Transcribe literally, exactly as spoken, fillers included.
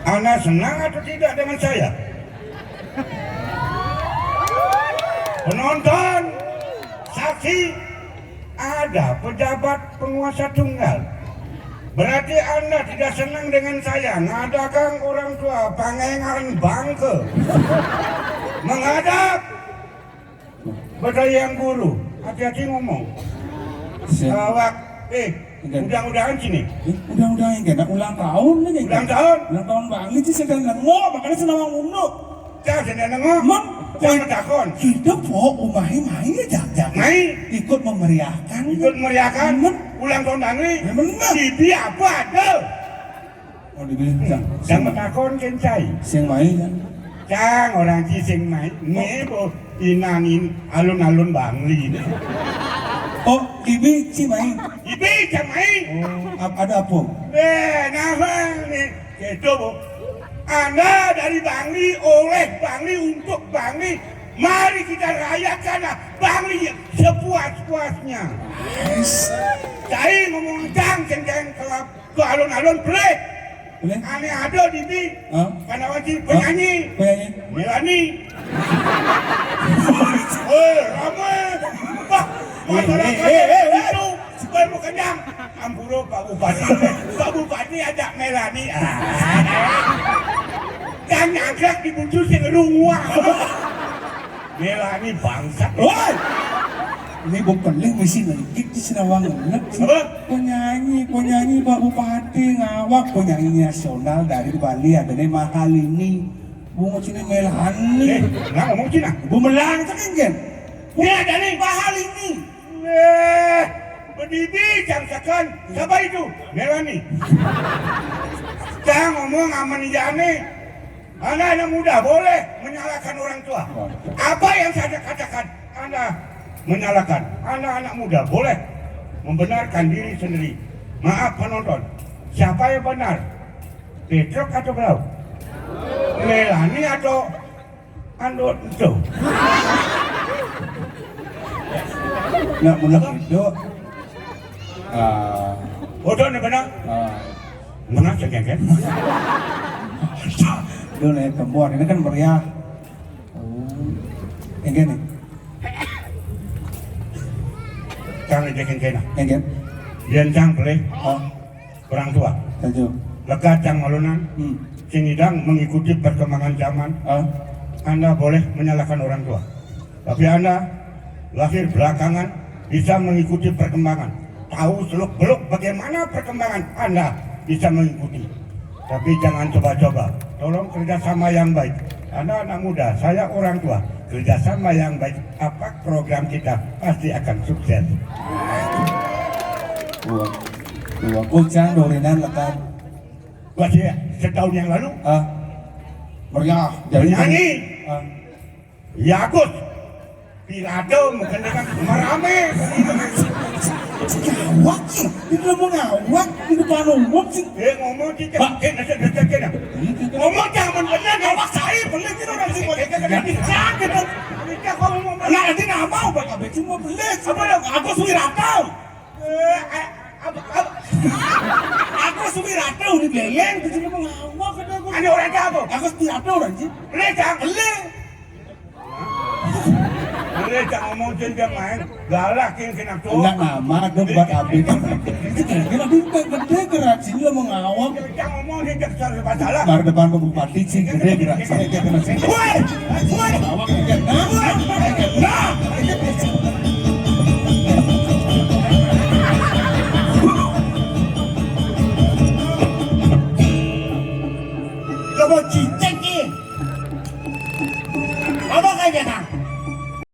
Anda senang atau tidak dengan saya? Penonton, saksi, ada pejabat penguasa tunggal. Berarti Anda tidak senang dengan saya. Ngadakang orang tua, pangengan bangke. Menghadap Bata yang guru, hati-hati ngomong. Siap. Awak, eh, Enggak. Undang-undangan sini. Eh, undang-undangan enggak? Ulang tahun ini. Ulang tahun? Ulang tahun Bang Liji sedang nengok, makanya senawang unduk. Cang sedang nengok. Mon, cang takon. Kita po umahi mai ya, jang-jang. Mai. Ikut memeriahkan. Ikut meriahkan. Mon. Ulang tahun Bang Liji. Ya, benar. Di apa ada? Oh, di Bintang. Yang matakon kén cai. Sing mai kan? Cang, orang ci sing mai. Né bo inangin alun-alun Bangli. Oh, ibi ci mai. Ibi cang mai. Oh, ap-, ada apa? Eh, nah, nih. Gitu, Bu. Anda dari Bangli, oleh Bangli, untuk Bangli. Mari kita rayakanlah Bangli sepuas-puasnya. Yes. Cai ngomong cang, ceng-ceng kelap. Ke alun-alun pelit. Pelit? Ané ada di bi. Hah? Panawati. Hah? Penyanyi. Penyanyi. Melani. Eh, ramai. Wah, eh, masyarakat eh, eh, eh, eh. Itu. Supaya mau kenyang. Ampura Pak Bupati. Pak Bupati ajak Melani. Ah. Yang nyangkrak di bujur sing runguang. Melani bangsat. Woi! Ini bukan lagi mesti lagi di Senawang banget sih. Apa? Penyanyi, penyanyi Pak Bupati ngawak, penyanyi nasional dari Bali ada nih Mahalini. Bunga sini Melani. Eh, nggak ngomong Cina. Bu Melang kan kan? Dia ada nih Mahalini. Eh, bedibi jangsakan. Siapa itu? Melani. Jangan ngomong aman jane. Anak-anak muda boleh menyalahkan orang tua. Apa yang saya katakan, Anda menyalahkan. Anak-anak muda boleh membenarkan diri sendiri. Maaf penonton, siapa yang benar? Petruk atau Blau? Melani atau Andot itu? Nak mula itu. Ah. Bodoh nih benar. Ah. Mana cengkeh? Dulu nih kembuan ini kan meriah. Oh. Yang gini. Cang aja kena. Yang gini. Yang cang boleh. Oh. Orang tua. Setuju. Lega cang malunan. Hmm. Sing idang mengikuti perkembangan zaman. Ah. Anda boleh menyalahkan orang tua. Tapi Anda lahir belakangan, bisa mengikuti perkembangan. Tahu seluk-beluk bagaimana perkembangan, Anda bisa mengikuti. Tapi jangan coba-coba. Tolong kerjasama yang baik. Anda anak muda, saya orang tua. Kerjasama yang baik, apa program kita pasti akan sukses. Wah, wah, kucang dorinan lekat. Gua sih setahun yang lalu. Ah, meriah. Jadi penyanyi. Ah. Ya, Agus. Pidato mungkin dengan merame. Ngawak sih, itu mau ngawak di depan umum sih. Eh, ngomong sih, Pak. Kena, kena, kena. Ngomong jangan bener, ngawak saya, bener gitu, orang sih, mau kena, kena, kena. Nah, nanti nama obat abis cuma bener. Apa dong? Agus Wirata. Eh, eh, apa, apa? Agus Wirata udah beleng, gitu, mau ngawak, kata aku. Ada orang apa? Agus Wirata orang sih. Bener, Cang. Bener. Boleh cak ngomong cen dia main galak yang kena tu. Enggak nama, ada buat abis. Itu kira-kira duit gede gerak sini lo mau ngawak. Cak ngomong dia cak cari masalah. Baru depan ke bupati sih gede gerak sini dia kena sini. Woi, woi, awak kena, kena. Lo mau cicek nih. Apa kayaknya?